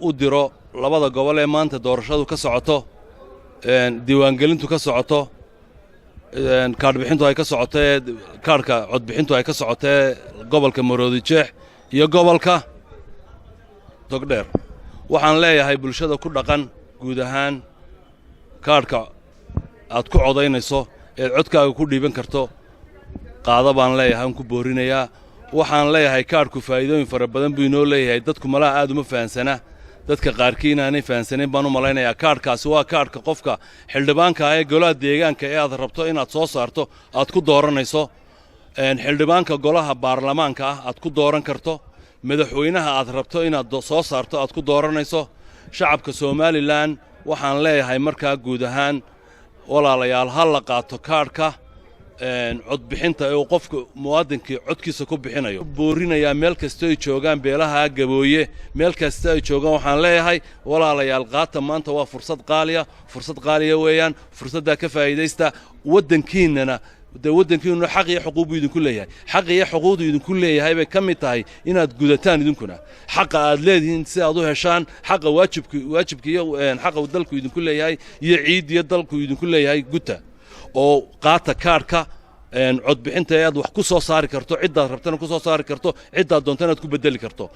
U diro labada gobol ee maanta doorashadu ka socoto, diiwaangelintu ka socoto, kaadhbixintu ay ka socotee, kaadhka codbixintu ay ka socotee, gobolka Maroodi Jeex iyo gobolka Togdheer. Waxaan leeyahay bulshada ku dhaqan guud ahaan, kaadhka aad ku codaynayso eed codkaaga ku dhiiban karto qaado baan leeyahay, aan ku boorinayaa. Waxaan leeyahay kaadhku faa'iidooyin fara badan buu inoo leeyahay. Dadku malaha aad uma fahansana, dadka qaarkii inaanay fahansanayn baan u malaynayaa. Kaadhkaasi waa kaadhka qofka xildhibaanka ah ee golaha deegaanka ee aad rabto inaad soo saarto aad ku dooranayso, xildhibaanka golaha baarlamaanka ah aad ku dooran karto, madaxweynaha aad rabto inaad soo saarto aad ku dooranayso. Shacabka Somaliland waxaan leeyahay markaa guud ahaan, walaalayaal, ha la qaato kaadhka codbixinta ee uu qofka muwaadinkii codkiisa ku bixinayo. Boorinayaa meel kasta ay joogaan beelaha Gabooye, meel kasta ay joogaan, waxaan leeyahay: walaalayaal, qaata. Maanta waa fursad qaaliya, fursad qaaliya weeyaan. Fursaddaa ka faa'iidaysta. Waddankiinnana dee, waddankiinuna xaq iyo xuquuq buu idinku leeyahay. Xaq iyo xuquuqdu idinku leeyahay bay ka mid tahay inaad gudataan idinkuna xaqa aad leedihiin, si aad u heshaan xaqa waajibka, waajibka iyo xaqa dalku idinku leeyahay iyo ciid iyo dalku idinku leeyahay. Guta oo qaata kaadhka codbixinta ee aad wax ku soo saari karto, ciddaad rabtana ku soo saari karto, ciddaad doontana aad ku beddeli karto.